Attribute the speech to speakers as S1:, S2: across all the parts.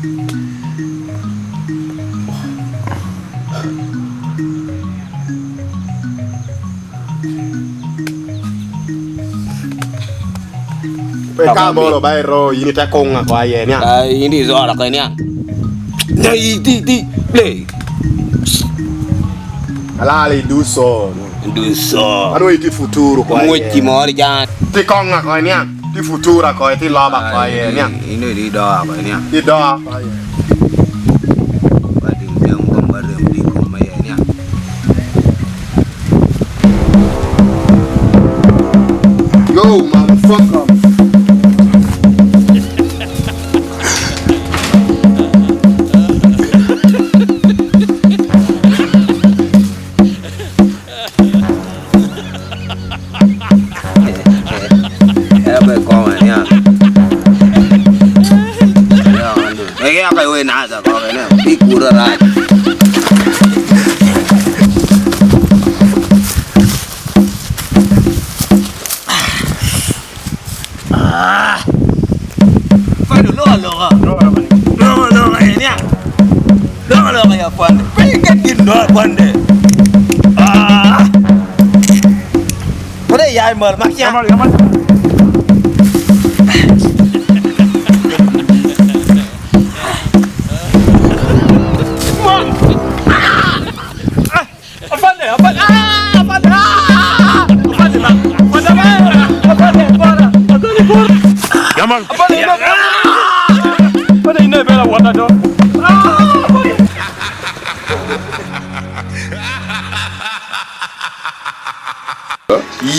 S1: Pe ka bolo ba ero in ite kunga ko aye nia.
S2: Ai in di zora ko nia. Dai di di play.
S1: Alali duso.
S2: Duso.
S1: Ano iti futuro ko aye.
S2: Ngweci mo di jan.
S1: Ti konga ko nia. Ti futura ko ti loba ko aye nia.
S2: In di doa ko nia.
S1: Ti doa ko aye.
S2: Ba di dem ko ba rem di ko ma ye nia.
S1: Yo motherfucker.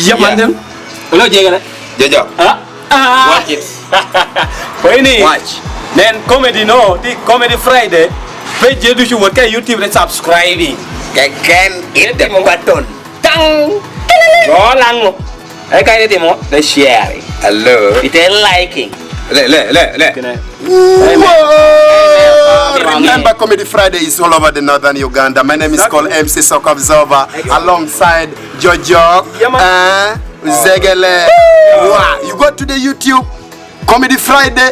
S3: Yeah, man. Hello, Jegele.
S2: Jojo.
S3: Ah.
S2: Watch it.
S3: Ini.
S2: Watch.
S3: Then comedy no, the comedy Friday. Page ducu wot ka YouTube le subscribing.
S2: Keken hit the button.
S3: Tang. Go lango. Ai kai de timo the sharing.
S2: Hello.
S3: Ite liking.
S2: Le le le le.
S1: Whoa! Remember, Comedy Friday is all over the northern Uganda. My name is called MC Sok Observer alongside Jojo
S3: Yeah, man.
S1: Zegele. Wow. You go to the YouTube, Comedy Friday,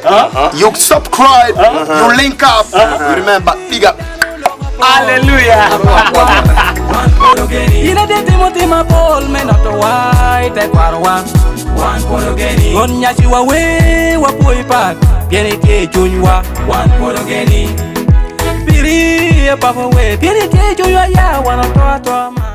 S1: you subscribe, you link up. You remember, big up.
S3: Hallelujah.
S4: Ina de timo tima pol me noto wai te kwarwa Gon nyaci wa we wa poi pat Pieni tie chunywa Piri e papo we Pieni tie chunywa ya wano toa toa ma.